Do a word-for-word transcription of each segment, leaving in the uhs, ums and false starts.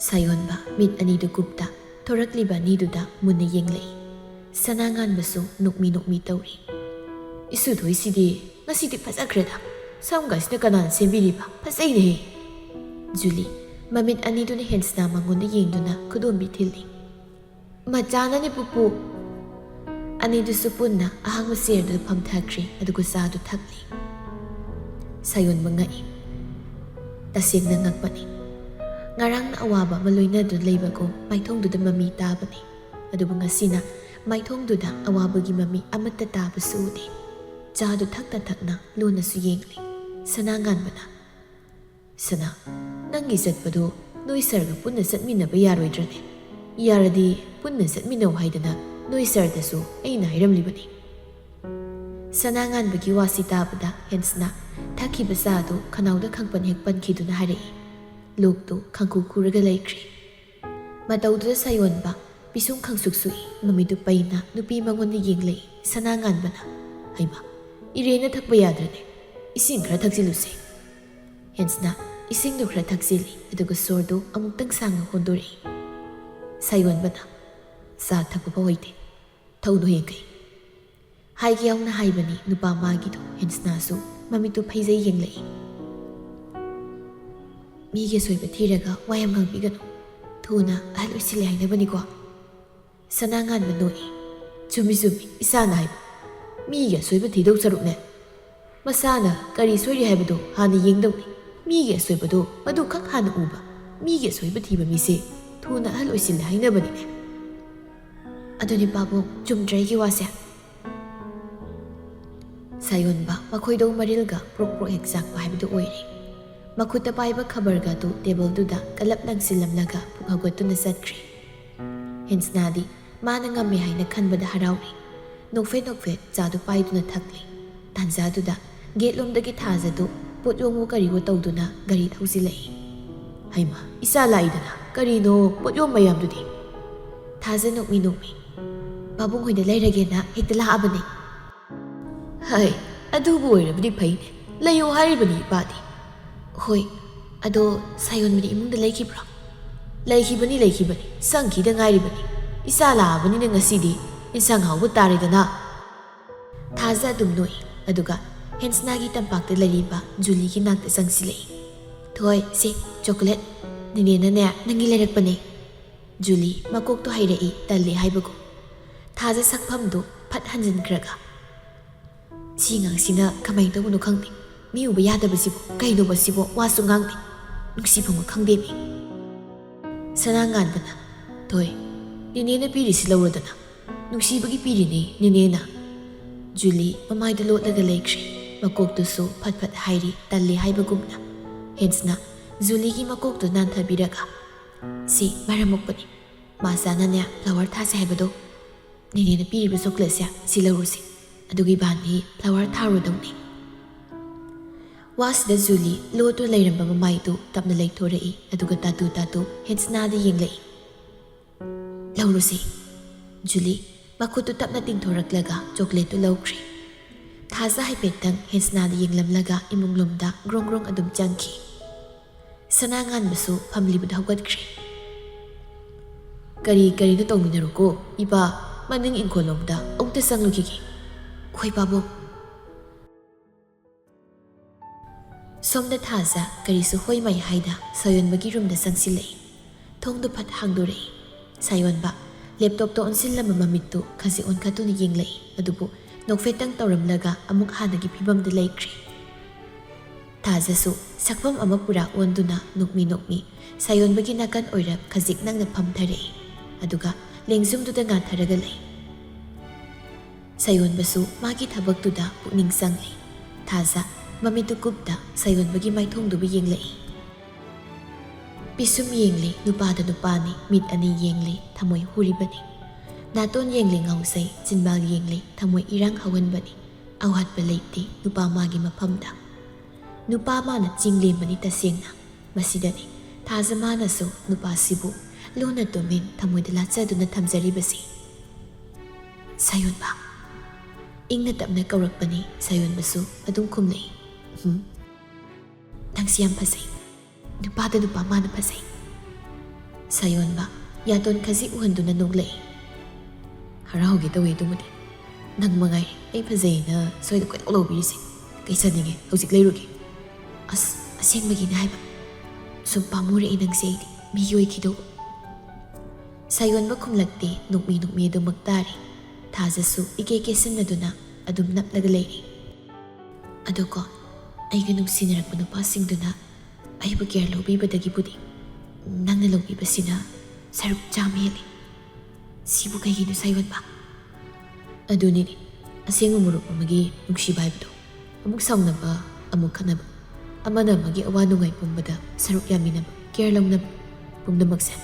ꯁꯥꯌꯣꯟꯕ ꯃꯤꯠ ꯑꯅꯤꯗꯨ ꯀꯨꯞꯇ ꯊꯣꯔꯛꯂꯤꯕ ꯑꯅꯤꯗꯨꯗ ꯃꯨꯟꯅ ꯌꯦꯡꯂꯛꯏ꯫ ꯁꯅꯥ ꯉꯥꯟꯕꯁꯨ ꯅꯣꯛꯃꯤ ꯅꯣꯛꯃꯤ ꯇꯧꯔꯤ꯫ "ꯏꯁꯨ ꯊꯣꯏꯁꯤꯗꯤ ꯉꯁꯤꯗꯤ ꯐꯖꯈ꯭ꯔꯦꯗ꯫ ꯁꯝꯒꯁꯤꯅ ꯀꯅꯥꯅ ꯁꯦꯝꯕꯤꯔꯤꯕ? ꯐꯖꯩꯅꯦꯍꯦ!" ꯖꯨꯂꯤ ꯃꯃꯤꯠ ꯑꯅꯤꯗꯨꯅ ꯍꯦꯟꯁꯅꯥ ꯃꯉꯣꯟꯗ ꯌꯦꯡꯗꯨꯅ ꯈꯨꯗꯣꯝꯕꯤ ꯊꯤꯜꯂꯤ꯫ "ꯃꯆꯥꯅꯅꯤ ꯄꯨꯄꯨ꯫" ꯑꯅꯤꯗꯨꯁꯨ ꯄꯨꯟꯅ ꯑꯍꯥꯡꯕ ꯆꯤꯌꯔꯗꯨꯗ ꯐꯝꯊꯈ꯭ꯔꯦ, ꯑꯗꯨꯒ ꯆꯥꯗꯨ ꯊꯛꯂꯤ꯫ ꯁꯥꯌꯣꯟꯕ ꯉꯛꯏ꯫ ꯇꯁꯦꯡꯅ ꯉꯛꯄꯅꯤ꯫ ꯉꯔꯥꯡꯅ ꯑꯋꯥꯕ ꯑꯃ ꯂꯣꯏꯅꯗꯨꯅ ꯂꯩꯕꯒꯨꯝ ꯃꯥꯏꯊꯣꯡꯗꯨꯗ ꯃꯃꯤ ꯇꯥꯕꯅꯤ, ꯑꯗꯨꯕꯨ ꯉꯁꯤꯅ ꯃꯥꯏꯊꯣꯡꯗꯨꯗ ꯑꯋꯥꯕꯒꯤ ꯃꯃꯤ ꯑꯃꯠꯇ ꯇꯥꯕꯁꯨ ꯎꯗꯦ꯫ ꯆꯥꯗꯨ ꯊꯛꯅ ꯊꯛꯅ ꯂꯣꯟꯅꯁꯨ ꯌꯦꯡꯂꯤ꯫ ꯁꯅꯥ ꯉꯥꯟꯕꯅ, "ꯁꯅꯥ, ꯅꯪꯒꯤ ꯆꯠꯄꯗꯨ ꯅꯣꯏ ꯁꯔꯒ ꯄꯨꯟꯅ ꯆꯠꯃꯤꯟꯅꯕ ꯌꯥꯔꯣꯏꯗ꯭ꯔꯅꯦ? ꯌꯥꯔꯗꯤ ꯄꯨꯟꯅ ꯆꯠꯃꯤꯟꯅꯧ ꯍꯥꯏꯗꯅ ꯅꯣꯏ ꯁꯔꯗꯁꯨ ꯑꯩꯅ ꯍꯥꯏꯔꯝꯂꯤꯕꯅꯤ꯫" ꯁꯅꯥ ꯉꯥꯟꯕꯒꯤ ꯋꯥꯁꯤ ꯇꯥꯕꯗ ꯍꯦꯟꯁꯅ ꯊꯛꯈꯤꯕ ꯆꯥꯗꯨ ꯈꯅꯥꯎꯗ ꯈꯪꯄꯟ ꯍꯦꯛ ꯄꯟꯈꯤꯗꯨꯅ ꯍꯥꯏꯔꯛꯏ꯫ ꯂꯣꯛꯇꯨ ꯈꯪꯈꯨ ꯈꯨꯔꯒ ꯂꯩꯈ꯭ꯔꯦ꯫ ꯃꯇꯧꯗꯨꯗ ꯁꯥꯌꯣꯟꯕ ꯄꯤꯁꯨꯝ ꯈꯪꯁꯨꯛ ꯁꯨꯛꯏ, ꯃꯃꯤꯠꯇꯨ ꯄꯩꯅ ꯅꯨꯄꯤ ꯃꯉꯣꯟꯗ ꯌꯦꯡꯂꯛꯏ꯫ ꯁꯅꯥ ꯉꯥꯟꯕꯅ, "ꯍꯩꯃꯥ, ꯏꯔꯦꯟꯅ ꯊꯛꯄ ꯌꯥꯗ꯭ꯔꯅꯦ? ꯏꯁꯤꯡ ꯈꯔ ꯊꯛꯆꯤꯜꯂꯨꯁꯦ꯫" ꯍꯦꯟꯁꯅ ꯏꯁꯤꯡꯗꯨ ꯈꯔ ꯊꯛꯆꯤꯜꯂꯤ, ꯑꯗꯨꯒ ꯁꯣꯔꯗꯨ ꯑꯃꯨꯛꯇꯪ ꯁꯥꯡꯅ ꯍꯣꯟꯗꯣꯔꯛꯏ꯫ ꯁꯥꯌꯣꯟꯕꯅ, "ꯆꯥ ꯊꯛꯄ ꯐꯥꯎ ꯍꯩꯇꯦ, ꯊꯧꯗꯣ ꯌꯦꯡꯈꯩ" ꯍꯥꯏꯒꯦ ꯌꯥꯎꯅ ꯍꯥꯏꯕꯅꯤ ꯅꯨꯄꯥ ꯃꯥꯒꯤꯗꯣ꯫ ꯍꯦꯟꯁꯅꯥꯁꯨ ꯃꯃꯤꯠꯇꯨ ꯐꯩꯖꯩ ꯌꯦꯡꯂꯛꯏ꯫ "ꯃꯤꯒꯤ ꯑꯁꯣꯏꯕ ꯊꯤꯔꯒ ꯋꯥ ꯌꯥꯝ ꯉꯥꯡꯕꯤꯒꯅꯨ꯫ ꯊꯨꯅ ꯑꯍꯜ ꯑꯣꯏꯁꯤꯜꯂꯦ ꯍꯥꯏꯅꯕꯅꯤꯀꯣ꯫" ꯁꯅꯥ ꯉꯥꯟꯕ ꯅꯣꯛꯏ꯫ "ꯆꯨꯝꯃꯤ ꯆꯨꯝꯃꯤ, ꯏꯆꯥꯅ ꯍꯥꯏꯕ꯫ ꯃꯤꯒꯤ ꯑꯁꯣꯏꯕ ꯊꯤꯗꯧ ꯁꯔꯨꯛꯅꯦ, ꯃꯁꯥꯅ ꯀꯔꯤ ꯁꯣꯏꯔꯤ ꯍꯥꯏꯕꯗꯨ ꯍꯥꯟꯅ ꯌꯦꯡꯗꯧꯅꯤ꯫ ꯃꯤꯒꯤ ꯑꯁꯣꯏꯕꯗꯨ ꯃꯗꯨꯈꯛ ꯍꯥꯟꯅ ꯎꯕ, ꯃꯤꯒꯤ ꯑꯁꯣꯏꯕ ꯊꯤꯕ ꯃꯤꯁꯦ ꯊꯨꯅ ꯑꯍꯜ ꯑꯣꯏꯁꯤꯜꯂꯦ ꯍꯥꯏꯅꯕꯅꯤꯅꯦ꯫" "ꯑꯗꯨꯅꯤ ꯄꯥꯕꯨꯡ, ꯆꯨꯝꯗ꯭ꯔꯥ ꯑꯩꯒꯤ ꯋꯥꯁꯦ?" ꯁꯥꯌꯣꯟꯕ ꯃꯈꯣꯏꯗꯧ ꯃꯔꯤꯜꯒ ꯄ꯭ꯔꯣꯛ ꯄ꯭ꯔꯣꯛ ꯍꯦꯛ ꯆꯥꯛꯄ ꯍꯥꯏꯕꯗꯨ ꯑꯣꯏꯔꯦ꯫ ꯃꯈꯨꯠꯇ ꯄꯥꯏꯕ ꯈꯕꯔꯒ ꯑꯗꯨ ꯇꯦꯕꯜꯗꯨꯗ ꯀꯂꯞ ꯂꯪꯁꯤꯜꯂꯝꯂꯒ ꯄꯨꯛ ꯍꯧꯒꯠꯇꯨꯅ ꯆꯠꯈ꯭ꯔꯦ꯫ ꯍꯦꯟꯁꯅꯥꯗꯤ ꯃꯥꯅ ꯉꯝꯃꯦ ꯍꯥꯏꯅ ꯈꯟꯕꯗ ꯍꯔꯥꯎꯔꯤ꯫ ꯅꯣꯛꯐꯦꯠ ꯅꯣꯛꯐꯦꯠ ꯆꯥꯗꯨ ꯄꯥꯏꯗꯨꯅ ꯊꯛꯂꯤ꯫ ꯇꯥꯟꯖꯥꯗꯨꯗ ꯒꯦꯠꯂꯣꯝꯗꯒꯤ ꯊꯥꯖꯗꯨ ꯄꯣꯠ ꯌꯣꯝꯃꯣ ꯀꯔꯤꯋꯣ ꯇꯧꯗꯨꯅ ꯒꯥꯔꯤ ꯊꯧꯖꯤꯜꯂꯛꯏ꯫ "ꯍꯩꯃꯥ, ꯏꯆꯥ ꯂꯥꯛꯏꯗꯅ, ꯀꯔꯤꯅꯣ ꯄꯣꯠ ꯌꯣꯝ ꯃꯌꯥꯝꯗꯨꯗꯤ?" ꯊꯥꯖ ꯅꯣꯛꯃꯤ ꯅꯣꯛꯃꯤ, "ꯄꯥꯕꯨꯡ ꯍꯣꯏꯗ ꯂꯩꯔꯒꯦꯅ ꯍꯦꯛꯇ ꯂꯥꯛꯑꯕꯅꯦ꯫" "ꯍꯥꯏ, ꯑꯗꯨꯕꯨ ꯑꯣꯏꯔꯕꯗꯤ ꯐꯩꯅꯦ, ꯂꯩꯌꯣ ꯍꯥꯏꯔꯤꯕꯅꯤ ꯏꯄꯥꯗꯤ꯫" "ꯍꯣꯏ, ꯑꯗꯣ ꯁꯥꯌꯣꯟꯕꯗꯤ ꯏꯃꯨꯡꯗ ꯂꯩꯈꯤꯕ꯭ꯔꯣ?" "ꯂꯩꯈꯤꯕꯅꯤ, ꯂꯩꯈꯤꯕꯅꯤ, ꯆꯪꯈꯤꯗ ꯉꯥꯏꯔꯤꯕꯅꯤ꯫ ꯏꯆꯥ ꯂꯥꯛꯑꯕꯅꯤꯅ ꯉꯁꯤꯗꯤ ꯏꯟꯁꯥꯡ ꯍꯥꯎꯕ ꯇꯥꯔꯦꯗꯅ"꯫ ꯊꯥꯖ ꯑꯗꯨꯝ ꯅꯣꯛꯏ, ꯑꯗꯨꯒ ꯍꯦꯟꯁꯅꯥꯒꯤ ꯇꯝꯄꯥꯛꯇ ꯂꯩꯔꯤꯕ ꯖꯨꯂꯤꯒꯤ ꯅꯥꯛꯇ ꯆꯪꯁꯤꯜꯂꯛꯏ꯫ "ꯊꯣꯏ, ꯁꯤ ꯆꯣꯀꯣꯂꯦꯠ ꯅꯦꯅꯦꯅꯅꯦ ꯅꯪꯒꯤ ꯂꯩꯔꯛꯄꯅꯦ"꯫ ꯖꯨꯂꯤ ꯃꯀꯣꯛꯇꯣ ꯍꯩꯔꯛꯏ, ꯇꯜꯂꯦ ꯍꯥꯏꯕꯒꯨꯝ꯫ ꯊꯥꯖ ꯁꯛꯐꯝꯗꯨ ꯐꯠ ꯍꯟꯖꯤꯟꯈ꯭ꯔꯒ, "ꯁꯤ ꯑꯉꯥꯡꯁꯤꯅ ꯀꯃꯥꯏꯅ ꯇꯧꯕꯅꯣ ꯈꯪꯗꯦ꯫ ꯃꯤ ꯎꯕ ꯌꯥꯗꯕꯁꯤꯕꯨ ꯀꯩꯅꯣꯕ ꯁꯤꯕꯣ? ꯋꯥꯁꯨ ꯉꯥꯡꯗꯦ꯫ ꯅꯨꯡꯁꯤꯐꯝꯒ ꯈꯪꯗꯦꯃꯤ"꯫ ꯁꯅꯥ ꯉꯥꯟꯕꯅ, "ꯊꯣꯏ, ꯅꯦꯅꯦꯅ ꯄꯤꯔꯤꯁꯤ ꯂꯧꯔꯣꯗꯅ꯫ ꯅꯨꯡꯁꯤꯕꯒꯤ ꯄꯤꯔꯤꯅꯦ ꯅꯦꯅꯦꯅ"꯫ ꯖꯨꯂꯤ ꯃꯃꯥꯏꯗꯨ ꯂꯣꯠꯂꯒ ꯂꯩꯈ꯭ꯔꯦ꯫ ꯃꯀꯣꯛꯇꯨꯁꯨ ꯐꯠ ꯐꯠ ꯍꯥꯏꯔꯤ, ꯇꯜꯂꯦ ꯍꯥꯏꯕꯒꯨꯝꯅ꯫ ꯍꯦꯟꯁꯅ ꯖꯨꯂꯤꯒꯤ ꯃꯀꯣꯛꯇꯨ ꯅꯥꯟꯊꯕꯤꯔꯒ, "ꯁꯤ ꯃꯔꯝ ꯃꯣꯛꯄꯅꯤ꯫ ꯃꯥꯆꯥꯅꯅꯦ ꯐ꯭ꯂꯥꯋꯔ ꯊꯥꯁꯦ ꯍꯥꯏꯕꯗꯣ꯫ ꯅꯦꯅꯦꯅ ꯄꯤꯔꯤꯕ ꯆꯣꯀ꯭ꯂꯦꯠꯁꯦ ꯁꯤ ꯂꯧꯔꯨꯁꯤ꯫ ꯑꯗꯨꯒ ꯏꯕꯥꯅꯤ ꯐ꯭ꯂꯥꯋꯔ ꯊꯥꯔꯨꯗꯧꯅꯤ"꯫ ꯋꯥꯁꯤꯗ ꯖꯨꯂꯤ ꯂꯣꯠꯇꯨꯅ ꯂꯩꯔꯝꯕ ꯃꯃꯥꯏꯗꯨ ꯇꯞꯅ ꯂꯩꯊꯣꯔꯛꯏ, ꯑꯗꯨꯒ ꯇꯥꯇꯨ ꯇꯥꯇꯨ ꯍꯦꯟꯁꯅꯥꯗ ꯌꯦꯡꯂꯛꯏ꯫ "ꯂꯧꯔꯨꯁꯤ"꯫ ꯖꯨꯂꯤ ꯃꯈꯨꯠꯇꯨ ꯇꯞꯅ ꯇꯤꯡꯊꯣꯔꯛꯂꯒ ꯆꯣꯀ꯭ꯂꯦꯠꯇꯨ ꯂꯧꯈ꯭ꯔꯦ꯫ ꯊꯥꯖ ꯍꯥꯏꯐꯦꯠꯇꯪ ꯍꯦꯟꯁꯅꯥꯗ ꯌꯦꯡꯂꯝꯂꯒ ꯏꯃꯨꯡꯂꯣꯝꯗ ꯒ꯭ꯔꯣꯡ ꯒ꯭ꯔꯣꯡ ꯑꯗꯨꯝ ꯆꯪꯈꯤ꯫ ꯁꯅꯥ ꯉꯥꯟꯕꯁꯨ ꯐꯝꯂꯤꯕꯗ ꯍꯧꯒꯠꯈ꯭ꯔꯦ꯫ "ꯀꯔꯤ ꯀꯔꯤꯅꯣ ꯇꯧꯃꯤꯟꯅꯔꯨꯀꯣ, ꯏꯄꯥ, ꯃꯅꯤꯡ ꯏꯪꯈꯣꯜꯂꯣꯝꯗ ꯑꯃꯨꯛꯇ ꯆꯪꯂꯨꯈꯤꯒꯦ"꯫ "ꯍꯣꯏ, ꯄꯥꯕꯨꯡ"꯫ ꯁꯣꯝꯗ ꯊꯥꯖ ꯀꯔꯤꯁꯨ ꯍꯣꯏ ꯃꯥꯏ ꯍꯥꯏꯗ ꯁꯥꯌꯣꯟꯕꯒꯤ ꯔꯨꯝꯗ ꯆꯪꯁꯤꯜꯂꯛꯏ꯫ ꯊꯣꯡꯗꯨ ꯐꯠ ꯍꯥꯡꯗꯣꯔꯛꯏ꯫ ꯁꯥꯌꯣꯟꯕ ꯂꯦꯞꯇꯣꯞꯇ ꯑꯣꯟꯁꯤꯜꯂꯝꯕ ꯃꯃꯤꯠꯇꯨ ꯈꯖꯤꯛ ꯑꯣꯟꯈꯠꯇꯨꯅ ꯌꯦꯡꯂꯛꯏ, ꯑꯗꯨꯕꯨ ꯅꯣꯛꯐꯦꯠꯇꯪ ꯇꯧꯔꯝꯂꯒ ꯑꯃꯨꯛ ꯍꯥꯟꯅꯒꯤ ꯐꯤꯕꯝꯗ ꯂꯩꯈ꯭ꯔꯦ꯫ ꯊꯥꯖꯁꯨ ꯁꯛꯐꯝ ꯑꯃ ꯄꯨꯔꯥ ꯑꯣꯟꯗꯨꯅ ꯅꯣꯛꯃꯤ ꯅꯣꯛꯃꯤ ꯁꯥꯌꯣꯟꯕꯒꯤ ꯅꯥꯀꯟ ꯑꯣꯏꯔꯞ ꯈꯖꯤꯛ ꯅꯪꯅ ꯐꯝꯊꯔꯛꯏ, ꯑꯗꯨꯒ ꯂꯦꯡꯖꯨꯝꯗꯨꯗ ꯉꯥꯟꯊꯔꯒ ꯂꯩ꯫ ꯁꯥꯌꯣꯟꯕꯁꯨ ꯃꯥꯒꯤ ꯊꯕꯛꯇꯨꯗ ꯄꯨꯛꯅꯤꯡ ꯆꯪꯂꯤ꯫ ꯊꯥꯖ ꯃꯃꯤꯠꯇꯨ ꯀꯨꯞꯇ ꯁꯥꯌꯣꯟꯕꯒꯤ ꯃꯥꯏꯊꯣꯡꯗꯨꯕꯨ ꯌꯦꯡꯂꯛꯏ꯫ ꯄꯤꯁꯨꯝ ꯌꯦꯡꯂꯤ, ꯅꯨꯄꯥꯗ ꯅꯨꯄꯥꯅꯤ, ꯃꯤꯠ ꯑꯅꯤ ꯌꯦꯡꯂꯤ, ꯊꯃꯣꯏ ꯍꯨꯔꯤꯕꯅꯤ꯫ ꯅꯥꯇꯣꯟ ꯌꯦꯡꯂꯤ, ꯉꯥꯎꯖꯩ, ꯆꯤꯟꯕꯥꯜ ꯌꯦꯡꯂꯤ, ꯊꯃꯣꯏ ꯏꯔꯥꯡ ꯍꯧꯍꯟꯕꯅꯤ꯫ ꯑꯋꯥꯠꯄ ꯂꯩꯇꯦ ꯅꯨꯄꯥ ꯃꯥꯒꯤ ꯃꯐꯝꯗ꯫ ꯅꯨꯄꯥ ꯃꯥꯅ ꯆꯤꯡ ꯂꯦꯝꯕꯅꯤ ꯇꯁꯦꯡꯅ꯫ ꯃꯁꯤꯗꯅꯤ ꯊꯥꯖ ꯃꯥꯅꯁꯨ ꯅꯨꯄꯥꯁꯤꯕꯨ ꯂꯨꯅ ꯇꯨꯃꯤꯟ ꯊꯃꯣꯏꯗ ꯂꯥꯠꯆꯗꯨꯅ ꯊꯝꯖꯔꯤꯕꯁꯤ꯫ "ꯁꯥꯌꯣꯟꯕ"꯫ ꯏꯪꯅ ꯇꯞꯅ ꯀꯧꯔꯛꯄꯅꯤ꯫ ꯁꯥꯌꯣꯟꯕꯁꯨ ꯑꯗꯨꯝ ꯈꯨꯝꯂꯛꯏ, "ꯎꯝ, ꯅꯪꯁꯤ ꯌꯥꯝ ꯐꯖꯩ꯫ ꯅꯨꯄꯥꯗ ꯅꯨꯄꯥ ꯃꯥꯅ ꯐꯖꯩ"꯫ ꯁꯥꯌꯣꯟꯕ ꯌꯥꯇꯣꯟ ꯈꯖꯤꯛ ꯎꯍꯟꯗꯨꯅ ꯅꯣꯛꯂꯛꯏ꯫ "ꯍꯔꯥꯎꯒꯦ ꯇꯧꯋꯦ ꯑꯗꯨꯕꯨꯗꯤ꯫ ꯅꯪ ꯃꯉꯥꯏ ꯑꯩ ꯐꯖꯩꯅ ꯁꯣꯏꯗ ꯀꯣꯏꯂꯥꯎ ꯂꯥꯎꯕꯤꯔꯤꯁꯦ꯫ ꯀꯩ ꯆꯥꯅꯤꯡꯉꯦ? ꯍꯧꯖꯤꯛ ꯂꯩꯔꯨꯒꯦ꯫" "ꯑꯁ, ꯑꯁꯦꯡꯕꯒꯤꯅꯦ ꯍꯥꯏꯕ꯫ ꯁꯨꯝ ꯄꯥꯝꯃꯨꯔꯛꯏ ꯅꯪꯁꯦ ꯑꯩꯗꯤ, ꯃꯤꯒꯤ ꯑꯣꯏꯈꯤꯗꯧꯕ꯫" ꯁꯥꯌꯣꯟꯕ ꯈꯨꯝꯂꯛꯇꯦ, ꯅꯣꯛꯃꯤ ꯅꯣꯛꯃꯤ ꯑꯗꯨꯃꯛ ꯇꯥꯔꯤ꯫ ꯊꯥꯖꯁꯨ ꯏꯀꯦ ꯀꯦꯁꯤꯟꯅꯗꯨꯅ ꯑꯗꯨꯝ ꯅꯞꯂꯒ ꯂꯩꯔꯤ꯫ "ꯑꯗꯣ ꯀꯣ, ꯑꯩꯒ ꯅꯨꯡꯁꯤꯅꯔꯛꯄ ꯅꯨꯄꯥꯁꯤꯡꯗꯨꯅ ꯑꯩꯕꯨ ꯀꯦꯌꯔ ꯂꯧꯕꯤꯕꯗꯒꯤꯕꯨꯗꯤ ꯅꯪꯅ ꯂꯧꯕꯤꯕꯁꯤꯅ ꯁꯔꯨꯛ ꯆꯥꯝꯃ ꯍꯦꯜꯂꯤ꯫ ꯁꯤꯕꯨ ꯀꯩꯒꯤꯅꯣ ꯁꯥꯌꯣꯟꯕ?" "ꯑꯗꯨꯅꯤꯅꯦ, ꯑꯁꯦꯡꯕ ꯃꯔꯨꯞ ꯑꯃꯒꯤ ꯅꯨꯡꯁꯤꯕ ꯍꯥꯏꯕꯗꯣ꯫ ꯑꯃꯨꯛ ꯁꯥꯎꯅꯕ, ꯑꯃꯨꯛ ꯈꯠꯅꯕ, ꯑꯃꯅ ꯑꯃꯒꯤ ꯑꯋꯥ ꯅꯨꯡꯉꯥꯏ ꯄꯨꯝꯕꯗ ꯁꯔꯨꯛ ꯌꯥꯃꯤꯟꯅꯕ, ꯀꯦꯌꯔ ꯂꯧꯅꯕ, ꯄꯨꯝꯅꯃꯛꯁꯦ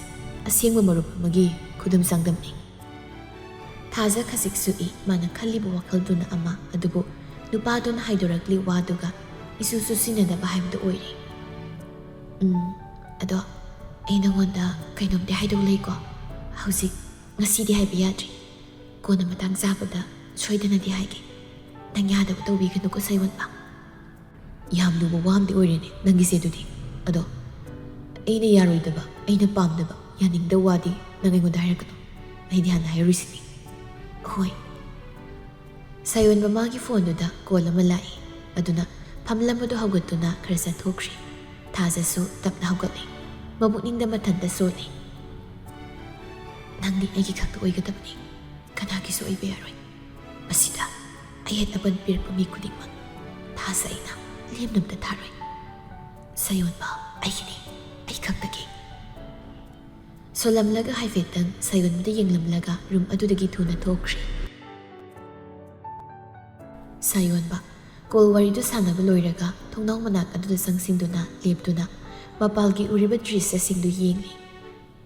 ꯑꯁꯦꯡꯕ ꯃꯔꯨꯞ ꯑꯃꯒꯤ ꯈꯨꯗꯝ ꯆꯥꯡꯗꯝꯅꯤ꯫" ꯊꯥꯖ ꯈꯖꯤꯛ ꯁꯨꯛꯏ, ꯃꯥꯅ ꯈꯜꯂꯤꯕ ꯋꯥꯈꯜꯗꯨꯅ ꯑꯃ, ꯑꯗꯨꯕꯨ ꯅꯨꯄꯥꯗꯨꯅ ꯍꯥꯏꯗꯣꯔꯛꯂꯤ ꯋꯥꯗꯨꯒ ꯏꯆꯨ ꯆꯨꯁꯤꯟꯅꯗꯕ ꯍꯥꯏꯕꯗꯨ ꯑꯣꯏꯔꯦ꯫ "ꯎꯝ, ꯑꯗꯣ ꯑꯩ ꯅꯉꯣꯟꯗ ꯀꯩꯅꯣꯝꯗꯤ ꯍꯥꯏꯗꯧ ꯂꯩꯀꯣ꯫ ꯍꯧꯖꯤꯛ, ꯉꯁꯤꯗꯤ ꯍꯥꯏꯕ ꯌꯥꯗ꯭ꯔꯤ꯫ ꯀꯣꯟꯅ ꯃꯇꯥꯡ ꯆꯥꯕꯗ ꯁꯣꯏꯗꯅꯗꯤ ꯍꯥꯏꯒꯦ꯫ ꯅꯪ ꯌꯥꯗꯕ ꯇꯧꯕꯤꯒꯅꯨꯀꯣ ꯁꯥꯌꯣꯟꯕ꯫" "ꯌꯥꯝ ꯂꯨꯕ ꯋꯥ ꯑꯃꯗꯤ ꯑꯣꯏꯔꯦꯅꯦ ꯅꯪꯒꯤꯁꯦ ꯑꯗꯨꯗꯤ꯫ ꯑꯗꯣ ꯑꯩꯅ ꯌꯥꯔꯣꯏꯗꯕ, ꯑꯩꯅ ꯄꯥꯝꯗꯕ, ꯌꯥꯅꯤꯡꯗꯕ ꯋꯥꯗꯤ ꯅꯪ ꯑꯩꯉꯣꯟꯗ ꯍꯥꯏꯔꯛꯀꯅꯨ꯫ ꯑꯩꯗꯤ ꯍꯥꯟꯅ ꯍꯥꯏꯔꯨꯔꯤꯁꯤꯅꯤ꯫" "ꯍꯣꯏ꯫" ꯁꯥꯌꯣꯟꯕ ꯃꯥꯒꯤ ꯐꯣꯟꯗꯨꯗ ꯀꯣꯜ ꯑꯃ ꯂꯥꯛꯏ꯫ ꯑꯗꯨꯅ ꯐꯝꯂꯝꯕꯗꯨ ꯍꯧꯒꯠꯇꯨꯅ ꯈꯔ ꯆꯠꯊꯣꯛꯈ꯭ꯔꯦ꯫ ꯊꯥꯖꯁꯨ ꯇꯞꯅ ꯍꯧꯒꯠꯂꯦ꯫ ꯃꯕꯨꯛꯅꯤꯡꯗ ꯃꯊꯟꯇ ꯁꯣꯜꯂꯤ꯫ "ꯅꯪꯗꯤ ꯑꯩꯒꯤ ꯈꯛꯇ ꯑꯣꯏꯒꯗꯕꯅꯤ, ꯀꯅꯥꯒꯤꯁꯨ ꯑꯣꯏꯕ ꯌꯥꯔꯣꯏ꯫ ꯃꯁꯤꯗ ꯑꯌꯦꯠ ꯑꯄꯟ ꯄꯤꯔꯛꯄ ꯃꯤ ꯈꯨꯗꯤꯡꯃꯛ ꯊꯥꯖ ꯑꯩꯅ ꯂꯦꯝꯅ ꯑꯝꯇ ꯊꯥꯔꯣꯏ꯫ ꯁꯥꯌꯣꯟꯕ ꯑꯩꯒꯤꯅꯤ, ꯑꯩ ꯈꯛꯇꯒꯤ꯫" ꯁꯣꯜꯂꯝꯂꯒ ꯍꯥꯏꯐꯦꯠꯇꯪ ꯁꯥꯌꯣꯟꯕꯗ ꯌꯦꯡꯂꯝꯂꯒ ꯔꯨꯝ ꯑꯗꯨꯗꯒꯤ ꯊꯨꯅ ꯊꯣꯛꯈ꯭ꯔꯦ꯫ ꯁꯥꯌꯣꯟꯕ ꯀꯣꯜ ꯋꯥꯔꯤꯗꯨ ꯁꯥꯟꯅꯕ ꯂꯣꯏꯔꯒ ꯊꯣꯡꯅꯥꯎ ꯃꯅꯥꯛ ꯑꯗꯨꯗ ꯆꯪꯁꯤꯟꯗꯨꯅ ꯂꯦꯞꯇꯨꯅ ꯃꯄꯥꯜꯒꯤ ꯎꯔꯤꯕ ꯗ꯭ꯔꯤꯁ꯭ꯌꯁꯤꯡꯗꯨ ꯌꯦꯡꯂꯤ꯫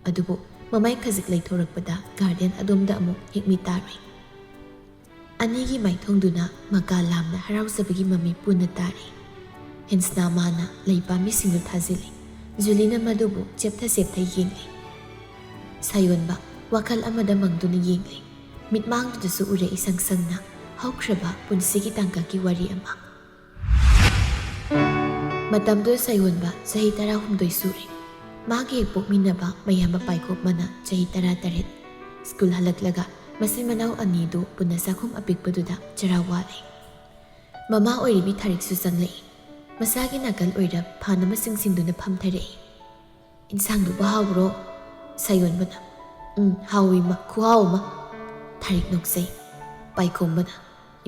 ꯑꯗꯨꯕꯨ ꯃꯃꯥꯏ ꯈꯖꯤꯛ ꯂꯩꯊꯣꯔꯛꯄꯗ ꯒꯥꯔꯗꯦꯟ ꯑꯗꯣꯝꯗ ꯑꯃꯨꯛ ꯍꯦꯛ ꯃꯤꯠ ꯇꯥꯔꯨꯏ꯫ ꯑꯅꯤꯒꯤ ꯃꯥꯏꯊꯣꯡꯗꯨꯅ ꯃꯀꯥ ꯂꯥꯝꯅ ꯍꯔꯥꯎꯖꯕꯒꯤ ꯃꯃꯤ ꯄꯨꯟꯅ ꯇꯥꯔꯤ꯫ ꯍꯤꯟꯁꯅ ꯃꯥꯅ ꯂꯩ ꯄꯥꯝꯕꯤꯁꯤꯡꯗꯨ ꯊꯥꯖꯤꯜꯂꯤ꯫ ꯖꯨꯂꯤꯅ ꯃꯗꯨꯕꯨ ꯆꯦꯞꯊ ꯆꯦꯞꯊ ꯌꯦꯡꯂꯤ꯫ ꯁꯥꯌꯣꯟꯕ ꯋꯥꯈꯜ ꯑꯃꯗ ꯃꯪꯗꯨꯅ ꯌꯦꯡꯂꯤ꯫ ꯃꯤꯠꯃꯥꯡꯗꯨꯗꯁꯨ ꯎꯔꯛꯏ ꯁꯪ ꯁꯪꯅ ꯍꯧꯈ꯭ꯔꯕ ꯄꯨꯟꯁꯤꯒꯤ ꯇꯥꯡꯀꯛꯀꯤ ꯋꯥꯔꯤ ꯑꯃ꯫ ꯃꯇꯝꯗꯨꯗ ꯁꯥꯌꯣꯟꯕ ꯆꯍꯤ ꯇꯔꯥꯍꯨꯝꯗꯣꯏ ꯁꯨꯔꯦ꯫ ꯃꯥꯒꯤ ꯍꯦꯛ ꯄꯣꯛꯃꯤꯟꯅꯕ ꯃꯌꯥꯝꯕ ꯄꯥꯏꯈꯣꯝꯕꯅ ꯆꯍꯤ ꯇꯔꯥꯇꯔꯦꯠ꯫ ꯁ꯭ꯀꯨꯜ ꯍꯜꯂꯛꯂꯒ ꯃꯆꯤꯟ ꯃꯅꯥꯎ ꯑꯅꯤꯗꯨ ꯄꯨꯟꯅ ꯆꯥꯛꯈꯨꯝ ꯑꯄꯤꯛꯄꯗꯨꯗ ꯆꯔꯥ ꯋꯥꯜꯂꯤ꯫ ꯃꯃꯥ ꯑꯣꯏꯔꯤꯕꯤ ꯊꯥꯔꯤꯛꯁꯨ ꯆꯪꯂꯛꯏ꯫ ꯃꯁꯥꯒꯤ ꯅꯥꯀꯜ ꯑꯣꯏꯔꯞ ꯐꯥꯟ ꯑꯃ ꯆꯤꯡꯁꯤꯟꯗꯨꯅ ꯐꯝꯊꯔꯛꯏ꯫ "ꯏꯟꯁꯥꯡꯗꯨꯕꯨ ꯍꯥꯎꯕ꯭ꯔꯣ?" ꯁꯥꯌꯣꯟꯕꯅ꯫ "ꯎꯝ, ꯍꯥꯎꯋꯤ ꯏꯃꯥ, ꯈꯨꯍꯥꯎ ꯑꯃ꯫" ꯊꯥꯔꯤꯛ ꯅꯣꯛꯆꯩ꯫ ꯄꯥꯏꯈꯣꯝꯕꯅ,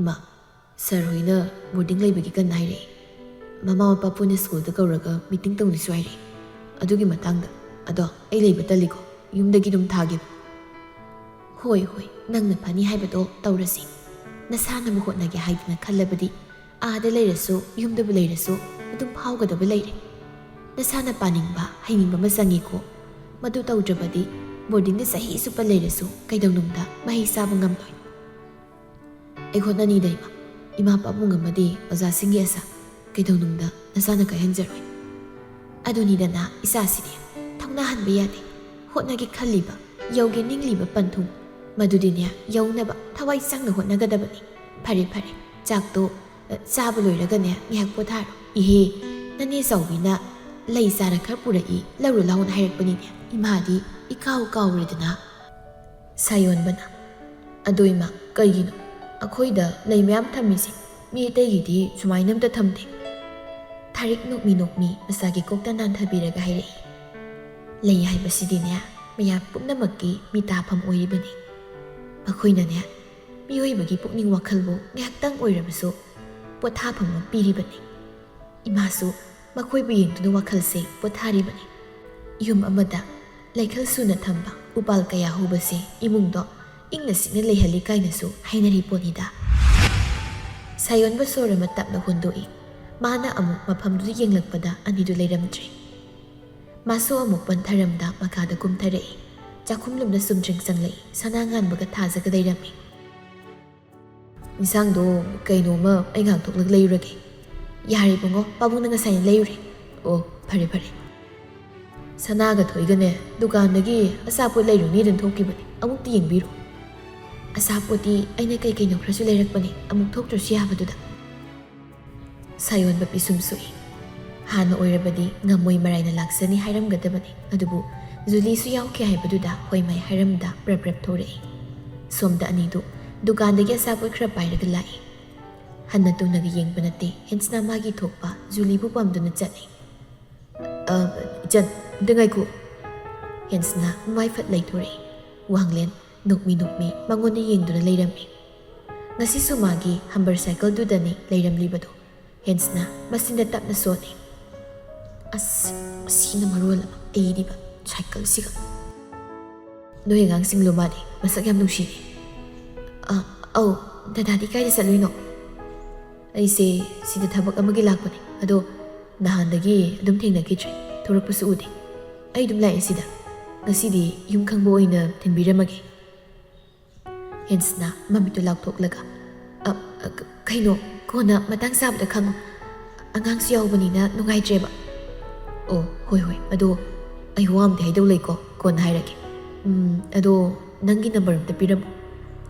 "ꯏꯃꯥ, ꯁꯥꯔ ꯍꯣꯏꯅ ꯕꯣꯔꯗꯤꯡ ꯂꯩꯕꯒꯤ ꯀꯟꯅ ꯍꯥꯏꯔꯛꯏ꯫ ꯃꯃꯥ ꯃꯄꯥ ꯄꯨꯟꯅ ꯁ꯭ꯀꯨꯜꯗ ꯀꯧꯔꯒ ꯃꯤꯇꯤꯡ ꯇꯧꯅꯤꯁꯨ ꯍꯥꯏꯔꯛꯏ꯫ ꯑꯗꯨꯒꯤ ꯃꯇꯥꯡꯗ, ꯑꯗꯣ ꯑꯩ ꯂꯩꯕ ꯇꯜꯂꯤꯀꯣ, ꯌꯨꯝꯗꯒꯤ ꯑꯗꯨꯝ ꯊꯥꯒꯦꯕ꯫" "ꯍꯣꯏ, ꯍꯣꯏ, ꯅꯪꯅ ꯐꯅꯤ ꯍꯥꯏꯕꯗꯣ ꯇꯧꯔꯁꯤ꯫ ꯅꯁꯥꯅꯕꯨ ꯍꯣꯠꯅꯒꯦ ꯍꯥꯏꯗꯅ ꯈꯜꯂꯕꯗꯤ ꯑꯥꯗ ꯂꯩꯔꯁꯨ, ꯌꯨꯝꯗꯕꯨ ꯂꯩꯔꯁꯨ ꯑꯗꯨꯝ ꯐꯥꯎꯒꯗꯕ ꯂꯩꯔꯦ꯫ ꯅꯁꯥꯅ ꯄꯥꯅꯤꯡꯕ, ꯍꯩꯅꯤꯡꯕ ꯑꯃ ꯆꯪꯉꯤꯀꯣ꯫ ꯃꯗꯨ ꯇꯧꯗ꯭ꯔꯕꯗꯤ ꯕꯣꯔꯗꯤꯡꯗ ꯆꯍꯤ ꯆꯨꯞꯄ ꯂꯩꯔꯁꯨ ꯀꯩꯗꯧꯅꯨꯡꯗ ꯃꯍꯩ ꯆꯥꯕ ꯉꯝꯂꯣꯏ꯫" "ꯑꯩ ꯍꯣꯠꯅꯅꯤꯗ ꯏꯃꯥ꯫ ꯏꯃꯥ ꯄꯥꯕꯨꯡ ꯑꯃꯗꯤ ꯑꯣꯖꯥꯁꯤꯡꯒꯤ ꯑꯁꯥ ꯀꯩꯗꯧꯅꯨꯡꯗ ꯅꯁꯥꯅ ꯀꯥꯏꯍꯟꯖꯔꯣꯏ꯫" "ꯑꯗꯨꯅꯤꯗꯅ ꯏꯆꯥꯁꯤꯗꯤ ꯊꯧꯅꯥ ꯍꯟꯕ ꯌꯥꯗꯦ꯫ ꯍꯣꯠꯅꯒꯦ ꯈꯜꯂꯤꯕ, ꯌꯧꯒꯦ ꯅꯤꯡꯂꯤꯕ ꯄꯟꯊꯨꯡ, ꯃꯗꯨꯗꯤꯅꯦ ꯌꯧꯅꯕ ꯊꯋꯥꯏ ꯆꯪꯅ ꯍꯣꯠꯅꯒꯗꯕꯅꯤ꯫ ꯐꯔꯦ, ꯐꯔꯦ, ꯆꯥꯛꯇꯣ, ꯑ, ꯆꯥꯕ ꯂꯣꯏꯔꯒꯅꯦ ꯉꯥꯏꯍꯥꯛ ꯄꯣꯊꯥꯔꯣ꯫ ꯏꯍꯦ, ꯅꯅꯦ ꯆꯥꯎꯕꯤꯅ ꯂꯩ ꯆꯥꯔ ꯈꯔ ꯄꯨꯔꯛꯏ, ꯂꯧꯔꯨ ꯂꯥꯎꯅ ꯍꯥꯏꯔꯛꯄꯅꯤꯅꯦ꯫ ꯏꯃꯥꯗꯤ ꯏꯀꯥꯎ ꯀꯥꯎꯔꯦꯗꯅ꯫" ꯁꯥꯌꯣꯟꯕꯅ, "ꯑꯗꯣ ꯏꯃꯥ, ꯀꯩꯒꯤꯅꯣ ꯑꯩꯈꯣꯏꯗ ꯂꯩ ꯃꯌꯥꯝ ꯊꯝꯃꯤꯁꯦ? ꯃꯤ ꯑꯇꯩꯒꯤꯗꯤ ꯁꯨꯃꯥꯏꯅ ꯑꯝꯇ ꯊꯝꯗꯦ꯫" ꯊꯥꯔꯤꯛ ꯅꯣꯛꯃꯤ ꯅꯣꯛꯃꯤ ꯃꯁꯥꯒꯤ ꯀꯣꯛꯇ ꯅꯥꯟꯊꯕꯤꯔꯒ ꯍꯥꯏꯔꯛꯏ, "ꯂꯩ ꯍꯥꯏꯕꯁꯤꯗꯤꯅꯦ, ꯃꯌꯥꯝ ꯄꯨꯝꯅꯃꯛꯀꯤ ꯃꯤꯇꯥꯐꯝ ꯑꯣꯏꯔꯤꯕꯅꯤ꯫ ꯃꯈꯣꯏꯅꯅꯦ, ꯃꯤꯑꯣꯏꯕꯒꯤ ꯄꯨꯛꯅꯤꯡ ꯋꯥꯈꯜꯕꯨ ꯉꯥꯏꯍꯥꯛꯇꯪ ꯑꯣꯏꯔꯕꯁꯨ ꯄꯣꯊꯥꯐꯝ ꯑꯃ ꯄꯤꯔꯤꯕꯅꯤ꯫ ꯏꯃꯥꯁꯨ ꯃꯈꯣꯏꯕꯨ ꯌꯦꯡꯗꯨꯅ ꯋꯥꯈꯜꯁꯦ ꯄꯣꯊꯥꯔꯤꯕꯅꯤ꯫ ꯌꯨꯝ ꯑꯃꯗ ꯂꯩꯈꯜ ꯁꯨꯅ ꯊꯝꯕ ꯎꯄꯥꯜ ꯀꯌꯥ ꯍꯧꯕꯁꯦ ꯏꯃꯨꯡꯗꯣ ꯏꯪꯅ ꯆꯤꯛꯅ ꯂꯩꯍꯜꯂꯤ" ꯀꯥꯏꯅꯁꯨ ꯍꯥꯏꯅꯔꯤ ꯄꯣꯠꯅꯤꯗ꯫ ꯁꯥꯌꯣꯟꯕ ꯁꯣꯔ ꯑꯃ ꯇꯞꯅ ꯍꯣꯟꯗꯣꯛꯏ꯫ ꯃꯥꯅ ꯑꯃꯨꯛ ꯃꯐꯝꯗꯨꯗ ꯌꯦꯡꯂꯛꯄꯗ ꯑꯅꯤꯗꯨ ꯂꯩꯔꯝꯗ꯭ꯔꯦ꯫ ꯃꯥꯁꯨ ꯑꯃꯨꯛ ꯄꯟꯊꯔꯝꯗ ꯃꯈꯥꯗ ꯀꯨꯝꯊꯔꯛꯏ꯫ ꯆꯥꯛꯈꯨꯝꯂꯣꯝꯗ ꯆꯨꯝꯗ꯭ꯔꯤꯡ ꯆꯪꯂꯛꯏ꯫ ꯁꯅꯥ ꯉꯥꯟꯕꯒ ꯊꯥꯖꯒ ꯂꯩꯔꯝꯃꯤ꯫ "ꯏꯟꯁꯥꯡꯗꯣ ꯀꯩꯅꯣꯝꯃ ꯑꯩ ꯉꯥꯏꯍꯥꯛ ꯊꯣꯛꯂꯒ ꯂꯩꯔꯨꯔꯒꯦ꯫" "ꯌꯥꯔꯦ ꯏꯕꯨꯡꯉꯣ, ꯄꯥꯕꯨꯡꯅ ꯉꯁꯥꯏꯅ ꯂꯩꯔꯨꯔꯦ꯫" "ꯑꯣ, ꯐꯔꯦ, ꯐꯔꯦ꯫" "ꯁꯅꯥꯒ ꯊꯣꯏꯒꯅꯦ ꯗꯨꯀꯥꯟꯗꯒꯤ ꯑꯆꯥꯄꯣꯠ ꯂꯩꯔꯨꯅꯤꯗꯅ ꯊꯣꯛꯈꯤꯕꯅꯦ, ꯑꯃꯨꯛꯇ ꯌꯦꯡꯕꯤꯔꯣ꯫" "ꯑꯆꯥꯄꯣꯠꯇꯤ ꯑꯩꯅ ꯀꯩ ꯀꯩꯅꯣ ꯈꯔꯁꯨ ꯂꯩꯔꯛꯄꯅꯦ, ꯑꯃꯨꯛ ꯊꯣꯛꯇ꯭ꯔꯁꯨ ꯌꯥꯕꯗꯨꯗ꯫" ꯁꯥꯌꯣꯟꯕ ꯄꯤꯁꯨꯝ ꯁꯨꯏ꯫ ꯍꯥꯟꯅ ꯑꯣꯏꯔꯕꯗꯤ ꯉꯝꯃꯣꯏ ꯃꯔꯥꯏꯅ ꯂꯥꯛꯆꯅꯤ ꯍꯥꯏꯔꯝꯒꯗꯕꯅꯤ꯫ ꯑꯗꯨꯕꯨ ꯖꯨꯂꯤꯁꯨ ꯌꯥꯎꯈꯤ ꯍꯥꯏꯕꯗꯨꯗ ꯍꯣꯏ ꯃꯥꯏ ꯍꯥꯏꯔꯝꯗ ꯄ꯭ꯔꯞ ꯄ꯭ꯔꯞ ꯊꯣꯔꯛꯏ꯫ ꯁꯣꯝꯗ ꯑꯅꯤꯗꯨ ꯗꯨꯀꯥꯟꯗꯒꯤ ꯑꯆꯥꯄꯣꯠ ꯈꯔ ꯄꯥꯏꯔꯒ ꯂꯥꯛꯏ꯫ ꯍꯟꯅ ꯇꯨꯡꯅꯒ ꯌꯦꯡꯕ ꯅꯠꯇꯦ, ꯍꯦꯟꯁꯅ ꯃꯥꯒꯤ ꯊꯣꯛꯄ ꯖꯨꯂꯤꯕꯨ ꯄꯥꯝꯗꯨꯅ ꯆꯠꯂꯤ꯫ "ꯑ, ꯏꯆꯟ, ꯑꯝꯇ ꯉꯥꯏꯈꯣ꯫" ꯍꯦꯟꯁꯅ ꯃꯥꯏ ꯐꯠ ꯂꯩꯊꯣꯔꯛꯏ꯫ ꯋꯥꯡꯂꯦꯟ ꯅꯣꯛꯃꯤ ꯅꯣꯛꯃꯤ ꯃꯉꯣꯟꯗ ꯌꯦꯡꯗꯨꯅ ꯂꯩꯔꯝꯃꯤ꯫ ꯉꯁꯤꯁꯨ ꯃꯥꯒꯤ ꯍꯝꯕꯔ ꯁꯥꯏꯀꯜꯗꯨꯗꯅꯤ ꯂꯩꯔꯝꯂꯤꯕꯗꯨ꯫ ꯍꯦꯟꯁꯅ ꯃꯆꯤꯟꯗ ꯇꯞꯅ ꯁꯣꯜꯂꯤ꯫ "ꯑꯁ, ꯑꯁꯤꯅ ꯃꯔꯣꯜ ꯑꯃ ꯑꯩꯗꯤꯕ ꯁꯥꯏꯀꯜꯁꯤꯒ꯫ ꯅꯣꯏ ꯑꯉꯥꯡꯁꯤꯡꯂꯣ ꯃꯥꯗꯤ? ꯃꯁꯛ ꯌꯥꯝ ꯅꯨꯡꯁꯤꯅꯦ꯫" "ꯑ, ꯑꯧ, ꯗꯗꯥꯗꯤ ꯀꯥꯏꯗ ꯆꯠꯂꯨꯏꯅꯣ?" "ꯑꯩꯁꯦ ꯁꯤꯗ ꯊꯕꯛ ꯑꯃꯒꯤ ꯂꯥꯛꯄꯅꯦ, ꯑꯗꯣ ꯅꯍꯥꯟꯗꯒꯤ ꯑꯗꯨꯝ ꯊꯦꯡꯅꯈꯤꯗ꯭ꯔꯦ, ꯊꯣꯔꯛꯄꯁꯨ ꯎꯗꯦ꯫ ꯑꯩ ꯑꯗꯨꯝ ꯂꯥꯛꯑꯦ ꯁꯤꯗ꯫ ꯉꯁꯤꯗꯤ ꯌꯨꯝ ꯈꯪꯕ ꯑꯣꯏꯅ ꯊꯤꯟꯕꯤꯔꯝꯃꯒꯦ꯫" ꯍꯦꯟꯁꯅ ꯃꯃꯤꯠꯇꯨ ꯂꯥꯎꯊꯣꯛꯂꯒ, "ꯑ, ꯑ, ꯀ-, ꯀꯩꯅꯣ, ꯀꯣꯟꯅ ꯃꯇꯥꯡ ꯆꯥꯕꯗ ꯈꯪꯉꯨ꯫ ꯑꯉꯥꯡꯁꯨ ꯌꯥꯎꯕꯅꯤꯅ ꯅꯨꯡꯉꯥꯏꯇ꯭ꯔꯦꯕ꯫" "ꯑꯣ, ꯍꯣꯏ, ꯍꯣꯏ꯫ ꯑꯗꯣ ꯑꯩ ꯋꯥ ꯑꯝꯗꯤ ꯍꯥꯏꯗꯧ ꯂꯩꯀꯣ, ꯀꯣꯟꯅ ꯍꯥꯏꯔꯒꯦ꯫ ꯎꯝ, ꯑꯗꯣ ꯅꯪꯒꯤ ꯅꯝꯕꯔ ꯑꯝꯇ ꯄꯤꯔꯝꯃꯣ꯫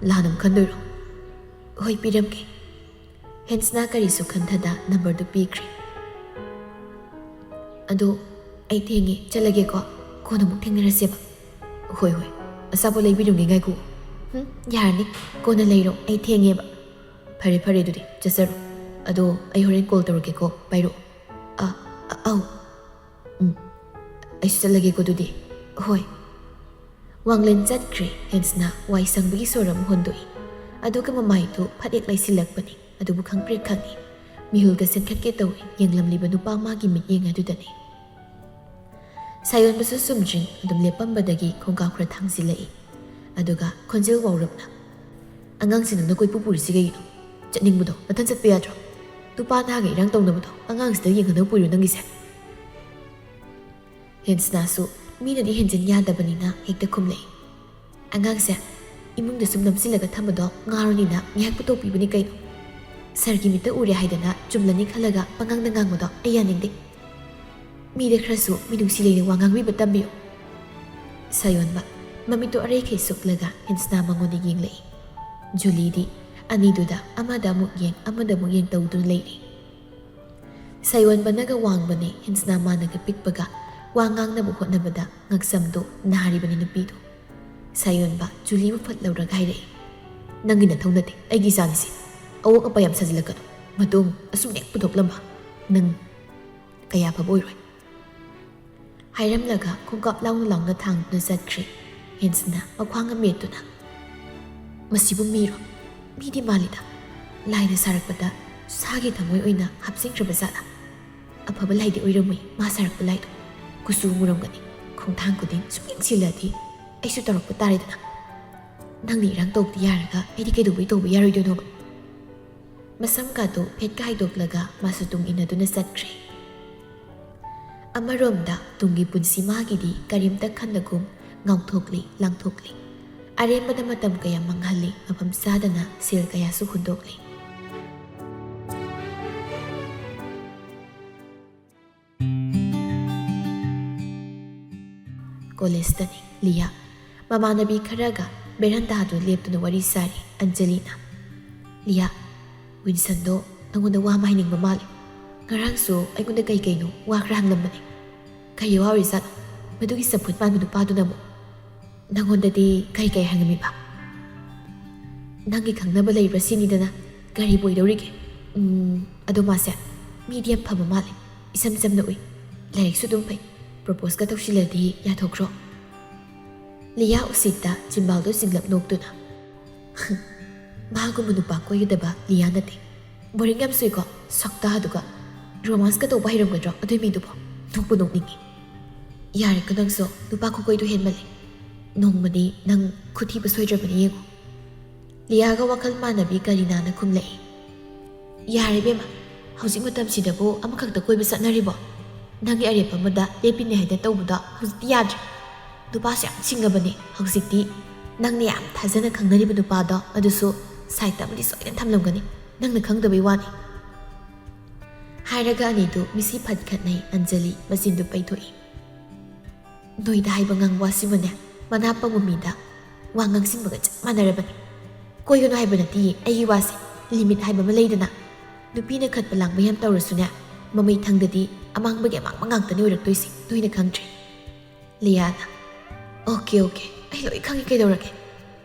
ꯂꯥꯟꯅ ꯑꯃꯨꯛ ꯈꯟꯗꯣꯏꯔꯣ?" "ꯍꯣꯏ, ꯄꯤꯔꯝꯒꯦ꯫" ꯍꯦꯟꯁꯅ ꯀꯔꯤꯁꯨ ꯈꯟꯊꯗ ꯅꯝꯕꯔꯗꯨ ꯄꯤꯈ꯭ꯔꯦ꯫ "ꯑꯗꯣ ꯑꯩ ꯊꯦꯡꯉꯦ, ꯆꯠꯂꯒꯦꯀꯣ꯫ ꯀꯣꯟꯅ ꯑꯃꯨꯛ ꯊꯦꯡꯅꯔꯁꯦꯕ꯫" "ꯍꯣꯏ, ꯍꯣꯏ꯫ ꯑꯆꯥꯄꯣꯠ ꯂꯩꯕꯤꯔꯨꯒꯦ, ꯉꯥꯏꯈꯣ꯫" "ꯍꯨꯝ, ꯌꯥꯔꯅꯤ꯫ ꯀꯣꯟꯅ ꯂꯩꯔꯣ, ꯑꯩ ꯊꯦꯡꯉꯦꯕ꯫" "ꯐꯔꯦ, ꯐꯔꯦ, ꯑꯗꯨꯗꯤ ꯆꯠꯆꯔꯣ꯫ ꯑꯗꯣ ꯑꯩ ꯍꯣꯔꯦꯟ ꯀꯣꯜ ꯇꯧꯔꯛꯀꯦꯀꯣ, ꯄꯥꯏꯔꯛꯑꯣ꯫" "ꯑ, ꯑ, ꯑꯧ꯫ ꯎꯝ, ꯑꯩꯁꯨ ꯆꯠꯂꯒꯦꯀꯣ ꯑꯗꯨꯗꯤ꯫" "ꯍꯣꯏ꯫" ꯋꯥꯡꯂꯦꯟ ꯆꯠꯈ꯭ꯔꯦ꯫ ꯍꯦꯟꯁꯅ ꯋꯥꯏ ꯁꯪꯕꯒꯤ ꯁꯣꯔ ꯑꯃ ꯍꯣꯟꯗꯣꯛꯏ꯫ ꯑꯗꯨꯒ ꯃꯃꯥꯏꯗꯨ ꯐꯠ ꯍꯦꯛ ꯂꯩꯁꯤꯜꯂꯛꯄꯅꯤ꯫ ꯑꯗꯨꯕꯨ ꯈꯪꯄ꯭ꯔꯦꯛ ꯈꯪꯏ꯫ ꯃꯤꯍꯨꯜꯒ ꯆꯦꯟꯈꯠꯀꯦ ꯇꯧꯏ꯫ ꯌꯦꯡꯂꯝꯂꯤꯕ ꯅꯨꯄꯥ ꯃꯥꯒꯤ ꯃꯤꯠꯌꯦꯡ ꯑꯗꯨꯗꯅꯤ꯫ ꯁꯥꯌꯣꯟꯕꯁꯨ ꯆꯨꯝꯗ꯭ꯔꯤꯡ ꯑꯗꯨꯝ ꯂꯦꯞꯄꯝꯕꯗꯒꯤ ꯈꯣꯡꯀꯥꯞ ꯈꯔ ꯊꯥꯡꯖꯤꯜꯂꯛꯏ꯫ ꯑꯗꯨꯒ ꯈꯣꯟꯖꯦꯜ ꯋꯥꯎꯔꯞꯅ, "ꯑꯉꯥꯡꯁꯤ ꯅꯪꯅ ꯀꯣꯏꯄꯨ ꯄꯨꯔꯤꯁꯤ ꯀꯩꯒꯤꯅꯣ? ꯆꯠꯅꯤꯡꯕꯗꯣ ꯅꯊꯟ ꯆꯠꯄ ꯌꯥꯗ꯭ꯔꯣ? ꯅꯨꯄꯥ ꯅꯍꯥꯒ ꯏꯔꯥꯡ ꯇꯧꯅꯕꯗꯣ ꯑꯉꯥꯡꯁꯤꯗ ꯌꯦꯡꯍꯟꯅꯕ ꯄꯨꯔꯤꯔꯣ ꯅꯪꯒꯤꯁꯦ?" ꯍꯦꯟꯁꯅꯥꯁꯨ ꯃꯤꯅꯗꯤ ꯍꯦꯟꯖꯤꯟ ꯌꯥꯗꯕꯅꯤꯅ ꯍꯦꯛꯇ ꯈꯨꯝꯂꯛꯏ꯫ "ꯑꯉꯥꯡꯁꯦ ꯏꯃꯨꯡꯗ ꯁꯨꯝ ꯅꯝꯁꯤꯜꯂꯒ ꯊꯝꯕꯗꯣ ꯉꯥꯎꯔꯅꯤꯅ ꯉꯥꯏꯍꯥꯛ ꯄꯨꯊꯣꯛꯄꯤꯕꯅꯤ ꯀꯩꯅꯣ꯫ ꯁꯥꯔꯒꯤ ꯃꯤꯠꯇ ꯎꯔꯦ ꯍꯥꯏꯗꯅ ꯆꯨꯝꯂꯅꯤ ꯈꯜꯂꯒ ꯄꯉꯥꯡꯗ ꯉꯥꯡꯕꯗꯣ ꯑꯩ ꯌꯥꯅꯤꯡꯗꯦ꯫ ꯃꯤꯗ ꯈꯔꯁꯨ ꯃꯤꯅꯨꯡꯁꯤ ꯂꯩꯅ ꯋꯥ ꯉꯥꯡꯕꯤꯕ ꯇꯝꯕꯤꯌꯨ꯫" ꯁꯥꯌꯣꯟꯕ ꯃꯃꯤꯠꯇꯨ ꯑꯔꯩꯈꯩ ꯁꯨꯛꯂꯒ ꯍꯦꯟꯁꯅꯥ ꯃꯉꯣꯟꯗ ꯌꯦꯡꯂꯛꯏ꯫ ꯖꯨꯂꯤꯗꯤ ꯑꯅꯤꯗꯨꯗ ꯑꯃꯗ ꯑꯃꯨꯛ ꯌꯦꯡ ꯑꯃꯗ ꯑꯃꯨꯛ ꯌꯦꯡ ꯇꯧꯗꯨꯅ ꯂꯩꯔꯤ꯫ ꯁꯥꯌꯣꯟꯕꯅꯒ ꯋꯥꯡꯕꯅꯦ, ꯍꯤꯟꯁꯅꯥꯃꯥꯅꯒ ꯄꯤꯛꯄꯒ ꯋꯥ ꯉꯥꯡꯅꯕ ꯍꯣꯠꯅꯕꯗ ꯉꯛꯁꯝꯗꯣ ꯅꯥꯔꯤꯕꯅꯤ ꯅꯨꯄꯤꯗꯣ꯫ ꯁꯥꯌꯣꯟꯕ ꯖꯨꯂꯤꯕꯨ ꯐꯠ ꯂꯧꯔꯒ ꯍꯥꯏꯔꯛꯏ, "ꯅꯪꯒꯤ ꯅꯊꯧ ꯅꯠꯇꯦ, ꯑꯩꯒꯤ ꯏꯆꯥꯅꯤꯁꯦ꯫ ꯑꯑꯣꯛ ꯑꯄꯥ ꯌꯥꯝ ꯁꯥꯖꯤꯜꯂꯛꯀꯅꯨ꯫ ꯃꯇꯣꯝ ꯑꯁꯨꯛ ꯅꯦꯛ ꯄꯨꯊꯣꯛꯂꯝꯕ ꯅꯪ ꯀꯌꯥ ꯐꯕ ꯑꯣꯏꯔꯣꯏ"꯫ ꯍꯥꯏꯔꯝꯂꯒ ꯈꯣꯡꯀꯥꯞ ꯂꯥꯎꯅ ꯂꯥꯎꯅ ꯊꯥꯡꯗꯨꯅ ꯆꯠꯈ꯭ꯔꯦ꯫ ꯍꯤꯟꯁꯅ ꯃꯈ꯭ꯋꯥꯡ ꯑꯃ ꯃꯦꯠꯇꯨꯅ, "ꯃꯁꯤꯕꯨ ꯃꯤꯔꯣ? ꯃꯤꯗꯤ ꯃꯥꯜꯂꯤꯗ꯫ ꯂꯥꯏꯅ ꯁꯥꯔꯛꯄꯗ ꯁꯥꯒꯤ ꯊꯃꯣꯏ ꯑꯣꯏꯅ ꯍꯥꯞꯆꯤꯟꯈ꯭ꯔꯕ ꯖꯥꯠꯂꯥ? ꯑꯐꯕ ꯂꯥꯏꯗꯤ ꯑꯣꯏꯔꯝꯃꯣꯏ ꯃꯥ ꯁꯥꯔꯛꯄ ꯂꯥꯏꯗꯣ꯫ ꯀꯨꯆꯨ ꯃꯨꯔꯝꯒꯅꯤ꯫ ꯈꯣꯡꯊꯥꯡ ꯈꯨꯗꯤꯡ ꯁꯨꯛꯌꯦꯡ ꯁꯤꯜꯂꯗꯤ ꯑꯩꯁꯨ ꯇꯧꯔꯛꯄ ꯇꯥꯔꯦꯗꯅ꯫ ꯅꯪꯅ ꯏꯔꯥꯡ ꯇꯧꯕꯗꯤ ꯌꯥꯔꯒ ꯑꯩꯗꯤ ꯀꯩꯗꯧꯕꯩ ꯇꯧꯕ ꯌꯥꯔꯣꯏꯗꯣꯏꯅꯣꯕ?" ꯃꯁꯝꯒꯗꯣ ꯐꯦꯠꯀ ꯍꯥꯏꯗꯣꯛꯂꯒ ꯃꯥꯁꯨ ꯇꯨꯡ ꯏꯟꯅꯗꯨꯅ ꯆꯠꯈ꯭ꯔꯦ꯫ ꯑꯃꯔꯣꯝꯗ ꯇꯨꯡꯒꯤ ꯄꯨꯟꯁꯤ ꯃꯥꯒꯤꯗꯤ ꯀꯔꯤꯝꯇ ꯈꯟꯗꯒꯨꯝ ꯉꯥꯎꯊꯣꯛꯂꯤ ꯂꯥꯡꯊꯣꯛꯂꯤ꯫ ꯑꯔꯦꯝꯕꯗ ꯃꯇꯝ ꯀꯌꯥ ꯃꯥꯡꯍꯜꯂꯤ, ꯃꯐꯝ ꯆꯥꯗꯅ ꯁꯦꯜ ꯀꯌꯥꯁꯨ ꯍꯨꯟꯗꯣꯛꯂꯤ꯫ ꯀꯣꯂꯦꯖꯇꯅꯤ ꯂꯤꯌꯥ꯫ ꯃꯃꯥꯟꯅꯕꯤ ꯈꯔꯒ ꯕꯦꯔꯟꯗꯥꯗꯨ ꯂꯦꯞꯇꯨꯅ ꯋꯥꯔꯤ ꯁꯥꯔꯤ ꯑꯟꯖꯂꯤꯅ꯫ "ꯂꯤꯌꯥ, ꯋꯤꯟꯁꯟꯗꯣ ꯅꯪꯉꯣꯟꯗ ꯋꯥ ꯑꯃ ꯍꯥꯏꯅꯤꯡꯕ ꯃꯥꯜꯂꯦ꯫ ꯉꯔꯥꯡꯁꯨ ꯑꯩꯉꯣꯟꯗ ꯀꯩ ꯀꯩꯅꯣ ꯋꯥ ꯈꯔ ꯍꯪꯂꯝꯕꯅꯦ꯫ ꯀꯩ ꯋꯥ ꯑꯣꯏꯔꯤꯖꯥꯠꯅꯣ? ꯃꯗꯨꯒꯤ ꯆꯝꯐꯨꯠ ꯃꯥꯟꯕ ꯅꯨꯄꯥꯗꯨꯅ ꯑꯃꯨꯛ ꯅꯪꯉꯣꯟꯗꯗꯤ ꯀꯩ ꯀꯩ ꯍꯪꯉꯝꯃꯤꯕ?" "ꯅꯪꯒꯤ ꯈꯪꯅꯕ ꯂꯩꯕ꯭ꯔꯥ ꯁꯤꯅꯤꯗꯅ, ꯀꯔꯤꯕꯨ ꯑꯣꯏꯗꯧꯔꯤꯒꯦ? ꯎꯝ, ꯑꯗꯣ ꯃꯥꯁꯦ ꯃꯤꯗꯤ ꯌꯥꯝ ꯐꯕ ꯃꯥꯜꯂꯦ, ꯏꯁꯝ ꯁꯝꯅ ꯎꯏ, ꯂꯥꯏꯔꯤꯛꯁꯨ ꯑꯗꯨꯝ ꯐꯩ, ꯄ꯭ꯔꯣꯄꯣꯁꯀ ꯇꯧꯁꯤꯜꯂꯗꯤ ꯌꯥꯊꯣꯛꯈ꯭ꯔꯣ?" ꯂꯤꯌꯥ ꯎꯁꯤꯠꯇ ꯆꯤꯝꯕꯥꯜꯗꯣ ꯆꯤꯡꯂꯞ ꯅꯣꯛꯇꯨꯅ, "ꯃꯥꯒꯨꯝꯕ ꯅꯨꯄꯥ ꯀꯣꯏꯒꯗꯕ ꯂꯤꯌꯥ ꯅꯠꯇꯦ꯫ ꯕꯣꯔꯤꯡ ꯌꯥꯝ ꯆꯨꯏꯀꯣ, ꯁꯛꯇꯥꯗꯨꯒ꯫ ꯔꯣꯃꯥꯟꯁꯀ ꯇꯧꯕ ꯍꯩꯔꯝꯒꯗ꯭ꯔꯣ ꯑꯗꯨꯏ ꯃꯤꯗꯨꯕꯣ? ꯅꯣꯛꯄꯨ ꯅꯣꯛꯅꯤꯡꯉꯤ꯫ ꯌꯥꯔꯦꯀꯣ ꯅꯪꯁꯨ, ꯅꯨꯄꯥ ꯈꯨꯀꯣꯏꯗꯨ ꯍꯦꯟꯃꯜꯂꯦ꯫ ꯅꯣꯡꯃꯗꯤ ꯅꯪ ꯈꯨꯊꯤꯕ ꯁꯣꯏꯗ꯭ꯔꯕꯅꯤ ꯌꯦꯡꯉꯨ"꯫ ꯂꯤꯌꯥꯒ ꯋꯥꯈꯜ ꯃꯥꯟꯅꯕꯤ ꯀꯔꯤꯅꯥꯅ ꯈꯨꯝꯂꯛꯏ, "ꯌꯥꯔꯦ ꯏꯕꯦꯝꯃ, ꯍꯧꯖꯤꯛ ꯃꯇꯝꯁꯤꯗꯕꯨ ꯑꯃꯈꯛꯇ ꯀꯣꯏꯕ ꯆꯠꯅꯔꯤꯕꯣ? ꯅꯪꯒꯤ ꯑꯔꯦꯞꯄ ꯑꯃꯗ ꯂꯦꯞꯄꯤꯅꯦ ꯍꯥꯏꯗꯅ ꯇꯧꯕꯗꯣ ꯍꯧꯖꯤꯛꯇꯤ ꯌꯥꯗ꯭ꯔꯦ꯫ ꯅꯨꯄꯥꯁꯨ ꯌꯥꯝ ꯁꯤꯡꯉꯕꯅꯦ ꯍꯧꯖꯤꯛꯇꯤ꯫ ꯅꯪꯅ ꯌꯥꯝ ꯊꯥꯖꯅ ꯈꯪꯅꯔꯤꯕ ꯅꯨꯄꯥꯗꯣ ꯑꯗꯨꯁꯨ ꯁꯥꯏꯠꯇ ꯑꯃꯗꯤ ꯁꯣꯏꯗꯅ ꯊꯝꯂꯝꯒꯅꯤ, ꯅꯪꯅ ꯈꯪꯗꯕꯩ ꯋꯥꯅꯤ"꯫ ꯍꯥꯏꯔꯒ ꯑꯅꯤꯗꯨ ꯃꯤꯠꯁꯤ ꯐꯠ ꯈꯠꯅꯩ꯫ ꯑꯟꯖꯂꯤ ꯃꯆꯤꯟꯗꯨ ꯄꯩꯊꯣꯛꯏ꯫ "ꯅꯣꯏꯗ ꯍꯥꯏꯕ ꯉꯥꯡꯕ ꯋꯥꯁꯤꯃꯅꯦ, ꯃꯅꯥ ꯄꯪꯕ ꯃꯤꯗ ꯋꯥ ꯉꯥꯡꯁꯤꯟꯕꯒ ꯆꯞ ꯃꯥꯟꯅꯔꯕꯅꯤ꯫ ꯀꯣꯏꯒꯅꯨ ꯍꯥꯏꯕ ꯅꯠꯇꯤꯌꯦ ꯑꯩꯒꯤ ꯋꯥꯁꯦ, ꯂꯤꯃꯤꯠ ꯍꯥꯏꯕ ꯑꯃ ꯂꯩꯗꯅ꯫ ꯅꯨꯄꯤꯅ ꯈꯠꯄ ꯂꯥꯡꯕ ꯌꯥꯝ ꯇꯧꯔꯁꯨꯅꯦ, ꯃꯃꯩ ꯊꯪꯗꯗꯤ ꯑꯃꯥꯡꯕꯒꯤ ꯑꯃꯥꯡꯕ ꯉꯥꯛꯇꯅꯤ ꯑꯣꯏꯔꯛꯇꯣꯏꯁꯦ, ꯅꯣꯏꯅ ꯈꯪꯗ꯭ꯔꯦ꯫ ꯂꯤꯌꯥꯅ, "ꯑꯣꯀꯦ, ꯑꯣꯀꯦ, ꯑꯩ ꯂꯣꯏ ꯈꯪꯉꯤ, ꯀꯩꯗꯧꯔꯒꯦ?"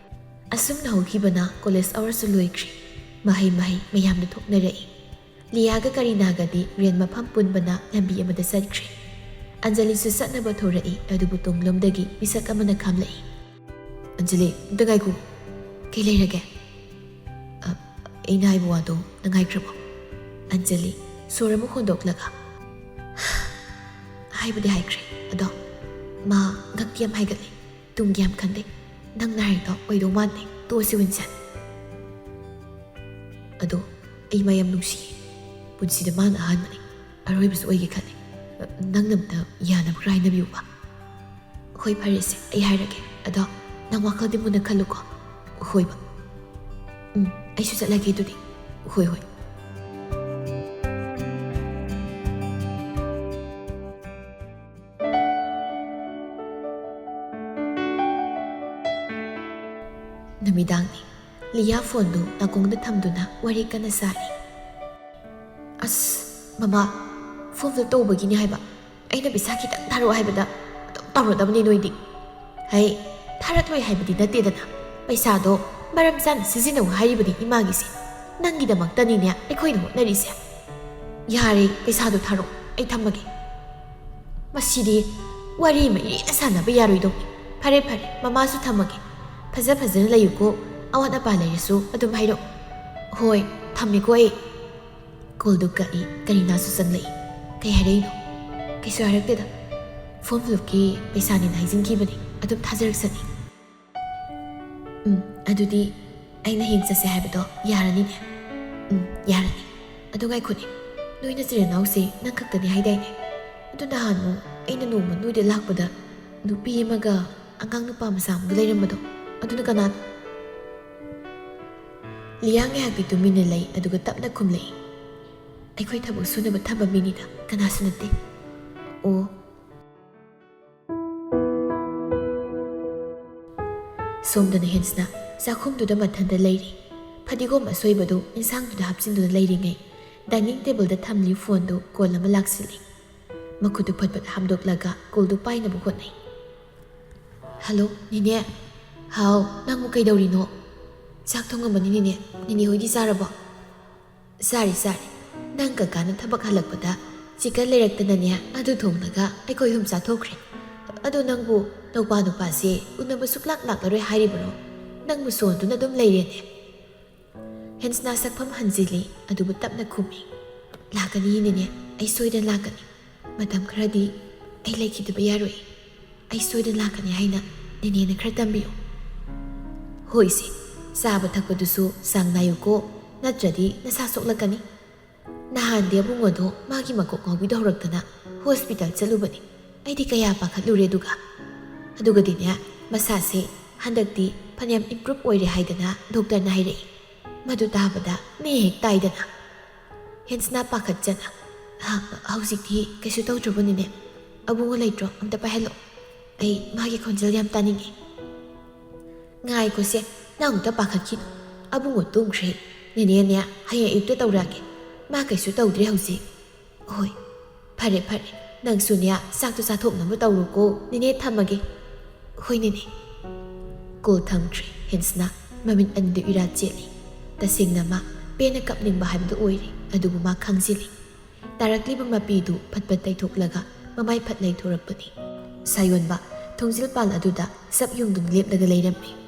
ꯑꯁꯨꯝꯅ ꯍꯧꯈꯤꯕꯅ ꯀꯣꯂꯦꯖ ꯑꯋꯥꯔꯁꯨ ꯂꯣꯏꯈ꯭ꯔꯦ꯫ ꯃꯍꯩ ꯃꯍꯩ ꯃꯌꯥꯝꯅ ꯊꯣꯛꯅꯔꯛꯏ꯫ ꯂꯤꯌꯥꯒ ꯀꯔꯤꯅꯥꯒꯗꯤ ꯔꯦꯟ ꯃꯐꯝ ꯄꯨꯟꯕꯅ ꯂꯝꯕꯤ ꯑꯃꯗ ꯆꯠꯈ꯭ꯔꯦ꯫ ꯑꯟꯖꯂꯤꯁꯨ ꯆꯠꯅꯕ ꯊꯣꯔꯛꯏ, ꯑꯗꯨꯕꯨ ꯇꯨꯡꯂꯣꯝꯗꯒꯤ ꯃꯤꯁꯛ ꯑꯃꯅ ꯈꯥꯝꯂꯛꯏ꯫ "ꯑꯟꯖꯂꯤ, ꯑꯝꯇ ꯉꯥꯏꯈꯣ꯫ ꯀꯩ ꯂꯩꯔꯒꯦ?" "ꯑ, ꯑꯩꯅ ꯍꯥꯏꯕ ꯋꯥꯗꯣ ꯅꯪ ꯍꯥꯏꯈ꯭ꯔꯕꯣ?" ꯑꯟꯖꯂꯤ, ꯁꯣꯔ ꯑꯃ ꯍꯣꯟꯗꯣꯛꯂꯒ, "ꯍꯥꯏꯕꯗꯤ ꯍꯥꯏꯈ꯭ꯔꯦ, ꯑꯗꯣ ꯃꯥ ꯉꯛꯇꯤ ꯌꯥꯝ ꯍꯥꯏꯒꯠꯂꯦ꯫ ꯇꯨꯡꯒꯤ ꯌꯥꯝ ꯈꯟꯗꯦ꯫ ꯅꯪꯅ ꯍꯥꯏꯔꯤꯗꯣ ꯑꯣꯏꯗꯧ ꯃꯥꯟꯗꯦ꯫ ꯇꯣꯛꯑꯁꯤ, ꯋꯤꯟꯁꯟ꯫" "ꯑꯗꯣ ꯑꯩ ꯃꯥ ꯌꯥꯝ ꯅꯨꯡꯁꯤꯌꯦ꯫ ꯄꯨꯟꯁꯤꯗ ꯃꯥꯅ ꯑꯍꯥꯟꯕꯅꯤ꯫ ꯑꯔꯣꯏꯕꯁꯨ ꯑꯣꯏꯒꯦ ꯈꯜꯂꯦ꯫ ꯅꯪꯅ ꯑꯝꯇ ꯌꯥꯅꯕ ꯈꯔ ꯍꯥꯏꯅꯕꯤꯌꯨꯕ꯫" "ꯍꯣꯏ, ꯐꯔꯦꯁꯦ, ꯑꯩ ꯍꯥꯏꯔꯒꯦ꯫ ꯑꯗꯣ ꯅꯪ ꯋꯥꯈꯜꯗꯤ ꯃꯨꯟꯅ ꯈꯜꯂꯨꯀꯣ꯫" "ꯍꯣꯏꯕ꯫" "ꯎꯝ, ꯑꯩꯁꯨ ꯆꯠꯂꯒꯦ ꯑꯗꯨꯗꯤ꯫" "ꯍꯣꯏ, ꯍꯣꯏ꯫" ꯅꯨꯃꯤꯗꯥꯡꯅꯤ꯫ ꯂꯤꯌꯥ ꯐꯣꯟꯗꯨ ꯅꯥꯀꯣꯡꯗ ꯊꯝꯗꯨꯅ ꯋꯥꯔꯤ ꯀꯟꯅ ꯁꯥꯔꯤ꯫ "ꯑꯁ, ꯃꯃꯥ, ꯐꯣꯟ ꯐ꯭ꯂꯤꯞ ꯇꯧꯕꯒꯤꯅꯤ ꯍꯥꯏꯕ꯫ ꯑꯩꯅ ꯄꯩꯁꯥ ꯈꯤꯇꯪ ꯊꯥꯔꯛꯑꯣ ꯍꯥꯏꯕꯗ ꯑꯗꯨꯝ ꯇꯧꯔꯗꯕꯅꯤ ꯅꯣꯏꯗꯤ꯫" "ꯍꯩ, ꯊꯥꯔꯛꯂꯣꯏ ꯍꯥꯏꯕꯗꯤ ꯅꯠꯇꯦꯗꯅ꯫ ꯄꯩꯁꯥꯗꯣ ꯃꯔꯝ ꯆꯥꯅ ꯁꯤꯖꯤꯟꯅꯧ ꯍꯥꯏꯔꯤꯕꯅꯤ ꯏꯃꯥꯒꯤꯁꯦ꯫ ꯅꯪꯒꯤꯗꯃꯛꯇꯅꯤꯅꯦ ꯑꯩꯈꯣꯏꯅ ꯍꯣꯠꯅꯔꯤꯁꯦ꯫ ꯌꯥꯔꯦ, ꯄꯩꯁꯥꯗꯣ ꯊꯥꯔꯛꯑꯣ, ꯑꯩ ꯊꯝꯃꯒꯦ꯫" ꯃꯁꯤꯗꯤ ꯋꯥꯔꯤ ꯑꯃ ꯏꯔꯦꯅ ꯁꯥꯟꯅꯕ ꯌꯥꯔꯣꯏꯗꯧꯅꯤ꯫ "ꯐꯔꯦ, ꯐꯔꯦ, ꯃꯃꯥꯁꯨ ꯊꯝꯃꯒꯦ꯫ ꯐꯖ ꯐꯖꯅ ꯂꯩꯌꯨꯀꯣ, ꯑꯋꯥꯠ ꯑꯄꯥ ꯂꯩꯔꯁꯨ ꯑꯗꯨꯝ ꯍꯥꯏꯔꯛꯑꯣ꯫" "ꯍꯣꯏ, ꯊꯝꯃꯦꯀꯣ ꯑꯩ꯫" ꯀꯣꯜꯗꯨ ꯀꯛꯏ꯫ ꯀꯔꯤꯅꯥꯁꯨ ꯆꯪꯂꯛꯏ꯫ "ꯀꯩ ꯍꯥꯏꯔꯛꯏꯅꯣ?" "ꯀꯩꯁꯨ ꯍꯥꯏꯔꯛꯇꯦꯗ꯫ Form fill ꯑꯞꯀꯤ ꯄꯩꯁꯥꯅꯦꯅ ꯍꯥꯏꯖꯤꯟꯈꯤꯕꯅꯤ꯫ ꯑꯗꯨꯝ ꯊꯥꯖꯔꯛꯁꯅꯤ꯫" "ꯎꯝ, ꯑꯗꯨꯗꯤ ꯑꯩꯅ ꯍꯌꯦꯡ ꯆꯠꯁꯦ ꯍꯥꯏꯕꯗꯣ ꯌꯥꯔꯅꯤꯅꯦ?" "ꯎꯝ, ꯌꯥꯔꯅꯤ꯫ ꯑꯗꯨ ꯉꯥꯏꯈꯣꯅꯦ, ꯅꯣꯏ ꯅꯆꯤꯟ ꯅꯅꯥꯎꯁꯦ ꯅꯪ ꯈꯛꯇꯅꯤ ꯍꯥꯏꯗꯥꯏꯅꯦ? ꯑꯗꯨ ꯅꯍꯥꯟꯃꯨꯛ ꯑꯩꯅ ꯅꯣꯡꯃ ꯅꯣꯏꯗ ꯂꯥꯛꯄꯗ ꯅꯨꯄꯤ ꯑꯃꯒ ꯑꯉꯥꯡ ꯅꯨꯄꯥ ꯃꯆꯥ ꯑꯃꯒ ꯂꯩꯔꯝꯕꯗꯣ, ꯑꯗꯨꯅ ꯀꯅꯥꯅꯣ?" ꯂꯤꯌꯥ ꯉꯥꯏꯍꯥꯛꯇꯤ ꯇꯨꯃꯤꯟꯅ ꯂꯩ, ꯑꯗꯨꯒ ꯇꯞꯅ ꯈꯨꯝꯂꯛꯏ, "ꯑꯩꯈꯣꯏ ꯊꯕꯛ ꯁꯨꯅꯕ ꯊꯝꯕ ꯃꯤꯅꯤꯗ, ꯀꯅꯥꯁꯨ ꯅꯠꯇꯦ꯫" "ꯑꯣ꯫" ꯁꯣꯝꯗꯅ ꯍꯦꯟꯁꯅ ꯆꯥꯛꯈꯨꯝꯗꯨꯗ ꯃꯊꯟꯇ ꯂꯩꯔꯤ꯫ ꯐꯗꯤꯒꯣꯝ ꯑꯁꯣꯏꯕꯗꯨ ꯏꯟꯁꯥꯡꯗꯨꯗ ꯍꯥꯞꯆꯤꯟꯗꯨꯅ ꯂꯩꯔꯤꯉꯩ, ꯗꯥꯏꯅꯤꯡ ꯇꯦꯕꯜꯗ ꯊꯝꯂꯤ ꯐꯣꯟꯗꯨ ꯀꯣꯜ ꯑꯃ ꯂꯥꯛꯁꯤꯜꯂꯤ꯫ ꯃꯈꯨꯠꯇꯨ ꯐꯠ ꯐꯠ ꯍꯥꯝꯗꯣꯛꯂꯒ ꯀꯣꯜꯗꯨ ꯄꯥꯏꯅꯕ ꯍꯣꯠꯅꯩ꯫ "ꯍꯜꯂꯣ, ꯅꯦꯅꯦ꯫ ꯍꯥꯎ, ꯅꯪꯕꯨ ꯀꯩꯗꯧꯔꯤꯅꯣ? ꯆꯥꯛ ꯊꯣꯡꯉꯝꯕꯅꯤ ꯅꯦꯅꯦ꯫ ꯅꯦꯅꯦ ꯍꯣꯏꯗꯤ ꯆꯥꯔꯕꯣ?" "ꯆꯥꯔꯦ, ꯆꯥꯔꯦ꯫ ꯅꯪ ꯀꯀꯥꯅ ꯊꯕꯛ ꯍꯜꯂꯛꯄꯗ ꯆꯤꯛꯀꯟ ꯂꯩꯔꯛꯇꯅꯅꯦ, ꯑꯗꯨ ꯊꯣꯡꯂꯒ ꯑꯩꯈꯣꯏ ꯑꯍꯨꯝ ꯆꯥꯊꯣꯛꯈ꯭ꯔꯦ꯫ ꯑꯗꯣ ꯅꯪꯕꯨ ꯅꯧꯄꯥ ꯅꯨꯄꯥꯁꯦ ꯎꯅꯕ ꯁꯨꯛꯂꯥꯛ ꯂꯥꯛꯂꯔꯣꯏ ꯍꯥꯏꯔꯤꯕꯔꯣ? ꯅꯪꯕꯨ ꯁꯣꯟꯗꯨꯅ ꯑꯗꯨꯝ ꯂꯩꯔꯦꯅꯦ?" ꯍꯦꯟꯁꯅꯥ ꯁꯛꯐꯝ ꯍꯟꯖꯤꯜꯂꯤ, ꯑꯗꯨꯕꯨ ꯇꯞꯅ ꯈꯨꯝꯃꯤ꯫ "ꯂꯥꯛꯀꯅꯤ ꯅꯦꯅꯦ, ꯑꯩ ꯁꯣꯏꯗꯅ ꯂꯥꯛꯀꯅꯤ꯫ ꯃꯇꯝ ꯈꯔꯗꯤ ꯑꯩ ꯂꯩꯈꯤꯗꯕ ꯌꯥꯔꯣꯏ꯫ ꯑꯩ ꯁꯣꯏꯗꯅ ꯂꯥꯛꯀꯅꯤ ꯍꯥꯏꯅ ꯅꯦꯅꯦꯅ ꯈꯔ ꯇꯝꯕꯤꯌꯨ꯫" "ꯍꯣꯏꯁꯦ, ꯆꯥꯕ ꯊꯛꯄꯗꯨꯁꯨ ꯆꯥꯡ ꯅꯥꯏꯌꯨꯀꯣ, ꯅꯠꯇ꯭ꯔꯗꯤ ꯅꯁꯥ ꯁꯣꯛꯂꯛꯀꯅꯤ꯫ ꯅꯍꯥꯟꯗꯤ ꯑꯕꯨꯡꯉꯣꯗꯣ ꯃꯥꯒꯤ ꯃꯀꯣꯛ ꯉꯥꯎꯕꯤꯗꯣ ꯍꯧꯔꯛꯇꯅ ꯍꯣꯁꯄꯤꯇꯥꯜ ꯆꯠꯂꯨꯕꯅꯤ꯫ ꯑꯩꯗꯤ ꯀꯌꯥ ꯄꯥꯈꯠꯂꯨꯔꯦ ꯑꯗꯨꯒ꯫ ꯑꯗꯨꯒꯗꯤꯅꯦ, ꯃꯁꯥꯁꯦ ꯍꯟꯗꯛꯇꯤ ꯐꯅꯌꯥꯝ ꯏꯝꯄ꯭ꯔꯨꯞ ꯑꯣꯏꯔꯦ ꯍꯥꯏꯗꯅ ꯗꯣꯛꯇꯔꯅ ꯍꯥꯏꯔꯛꯏ꯫ ꯃꯗꯨ ꯇꯥꯕꯗ ꯃꯤ ꯍꯦꯛ ꯇꯥꯏꯗꯅ꯫" ꯍꯦꯟꯁꯅꯥ ꯄꯥꯈꯠꯆꯅ, "ꯍ-, ꯍꯧꯖꯤꯛꯇꯤ ꯀꯩꯁꯨ ꯇꯧꯗ꯭ꯔꯕꯅꯤꯅꯦ? ꯑꯕꯨꯡꯉꯣ ꯂꯩꯇ꯭ꯔꯣ? ꯑꯝꯇ ꯄꯥꯏꯍꯜꯂꯣ꯫ ꯑꯩ ꯃꯥꯒꯤ ꯈꯣꯟꯖꯦꯜ ꯌꯥꯝ ꯇꯥꯅꯤꯡꯉꯤ꯫" "ꯉꯥꯏꯈꯣꯁꯦ, ꯅꯪ ꯑꯝꯇ ꯄꯥꯈꯠꯈꯤꯅꯨ꯫ ꯑꯕꯨꯡꯉꯣ ꯇꯨꯝꯈ꯭ꯔꯦ꯫ ꯅꯦꯅꯦꯅꯦ, ꯍꯌꯦꯡ ꯑꯌꯨꯛꯇ ꯇꯧꯔꯛꯑꯒꯦ꯫ ꯃꯥ ꯀꯩꯁꯨ ꯇꯧꯗ꯭ꯔꯦ ꯍꯧꯖꯤꯛ꯫" "ꯍꯣꯏ, ꯐꯔꯦ, ꯐꯔꯦ꯫ ꯅꯪꯁꯨꯅꯦ, ꯆꯥꯛꯇꯣ ꯆꯥꯊꯣꯛꯅꯕ ꯇꯧꯔꯣꯀꯣ꯫ ꯅꯦꯅꯦ, ꯊꯝꯃꯒꯦ꯫" "ꯍꯣꯏ, ꯅꯦꯅꯦ꯫" ꯀꯣꯜ ꯊꯝꯈ꯭ꯔꯦ꯫ ꯍꯦꯟꯁꯅꯥ ꯃꯃꯤꯠ ꯑꯅꯤꯗꯨ ꯏꯔꯥ ꯆꯦꯜꯂꯤ꯫ ꯇꯁꯦꯡꯅ ꯃꯥ ꯄꯦꯟꯅ ꯀꯞꯅꯤꯡꯕ ꯍꯥꯏꯕꯗꯨ ꯑꯣꯏꯔꯦ, ꯑꯗꯨꯕꯨ ꯃꯥ ꯈꯪꯖꯤꯜꯂꯤ꯫ ꯇꯥꯔꯛꯂꯤꯕ ꯃꯄꯤꯗꯨ ꯐꯠ ꯐꯠ ꯇꯩꯊꯣꯛꯂꯒ ꯃꯃꯥꯏ ꯐꯠ ꯂꯩꯊꯣꯔꯛꯄꯅꯤ꯫ ꯁꯥꯌꯣꯟꯕ ꯊꯣꯡꯖꯤꯜ ꯄꯥꯜ ꯑꯗꯨꯗ ꯁꯛ ꯌꯨꯡꯗꯨꯅ ꯂꯦꯞꯂꯒ ꯂꯩꯔꯝꯃꯤ꯫